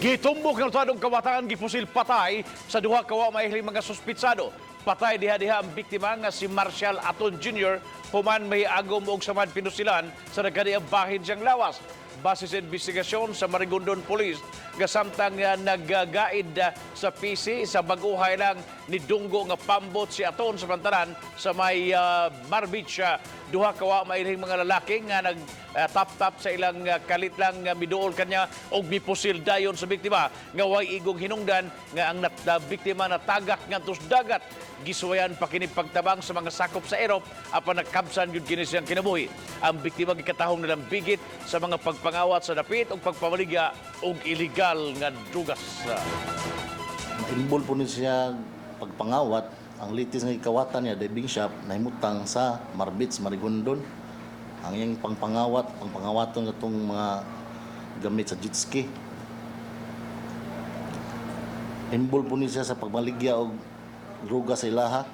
Gitumbok ng tadong kabataan, gipusil patay sa duha ka wa mailhing mga suspitsado. Patay diha-diha ang biktima nga si Marcial Aton Jr. human may agom og samad pinusilan sa nagkadiang bahin siyang lawas. Base sa investigasyon sa Marigondon Police, gasamtang naggagaid sa PC sa bag-ohay lang nidunggo nga pambot si Aton sa pantalan sa may Marbeach. Duha ka wa mailhing mga lalaki nga nag tap-tap sa ilang kalit lang nga miduol kanya og mipusil dayon sa biktima nga way igong hinungdan nga ang biktima natagak ngadto sa dagat. Gisuwayan pa kini pagtabang sa mga sakop sa Erop apan nakabsan gyud kini siyang kinabuhi. Ang biktima gikatahong nalambigit sa mga pagpangawat sa dapit og pagpamaligya og illegal nga drugas. Ma-involve po ni siya pagpangawat. Ang latest nga gikawatan niya, diving shop, nahimutang sa Marbits, Marigondon. Ang iyang pangpangawat, pangpangawaton katong mga gamit sa jet ski. Involve po ni siya sa pagmaligya og droga sa ilaha.